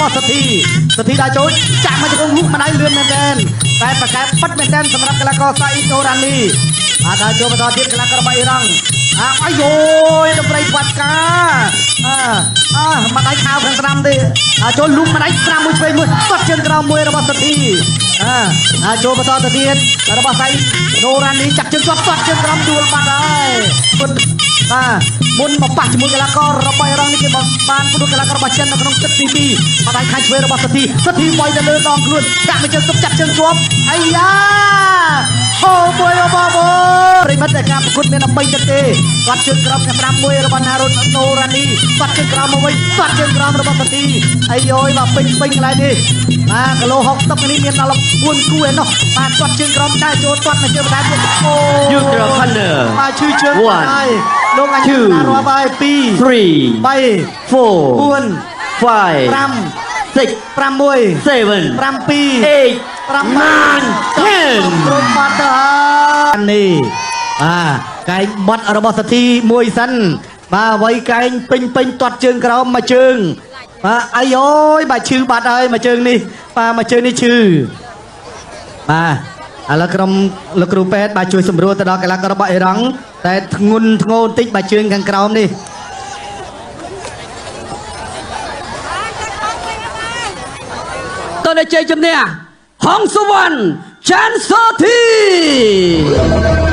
របស់សធីសធីដើរចូលចាក់មកជង្គង់លុកម្ដាយលឿនមែនទែនតែប្រកែប៉ិតមែនទែនសម្រាប់កីឡាករសាអ៊ីតូរ៉ានីបាទដើរចូលបន្តទៀតកីឡាកររបស់អ៊ីរ៉ង់អាអាយយដំរីបាត់កាអាអាម្ដាយខៅខាងត្រាំទេអាចូលលុកម្ដាយត្រាំមួយឆ្វេងមួយទាត់ជើងក្រោមមួយរបស់សធីអាអាចូលបន្តទៅទៀតរបស់សាអ៊ីតូរ៉ានីចាក់ជើងជាប់ទាត់ជើងក្រោមដួលបាត់ហើយពុតបាទមុនមកប៉ះជាមួយកីឡាកររបស់អ៊ីរ៉ង់នេះគេបានព្រោះកីឡាកររបស់ចិននៅក្នុងទឹកទី2ម្ដាយខាងឆ្វេងរបស់សធីសធីវាយទៅលើដងខ្លួនចាក់មួយជើងទុកចាក់ជើងជាប់អាយ៉ាអូមួយអូបងប្អូនប្រិមិត្តតែការប្រកួតមាន13ទឹកទេគាត់ជើងក្រោមខាង5មួយរបស់ណារុនណូរ៉ានីគាត់ជើងក្រោមមកវិញគាត់ជើងក្រោមរបស់សធីអាយយបាទពេញពេញកន្លែងនេះបាទគីឡូ60ទឹកនេះមានដល់4គូឯណោះបាទគាត់ជើងក្រោមដែរចូលទាត់មកជើងបន្ថែមទៀតអូ Neutral corner. បាទឈឺជើង One, ហើយលោកអញ្ញា two, រាប់ហើយ2 three, 3 four, 4 five, 5 six, 6 seven, 7 eight, 8 nine, ten. គ្រប់បាត់ទៅហើយនេះបាទកែងបត់របស់សធីមួយសិនបាទវ័យកែងពេញពេញទាត់ជើងក្រោមមួយជើងបាទអាយអូយបាទឈឺបាត់ហើយមួយជើងនេះបាទមួយជើងនេះឈឺបាទឥឡូវក្រុមលោកគ្រូពេទ្យបាទជួយសម្រួលទៅដល់កីឡាកររបស់អ៊ីរ៉ង់តែធ្ងន់ធ្ងរបន្តិចបាទជើងខាងក្រោមនេះ តនជ័យជំនះហងសុវណ្ណចាន់សូធី។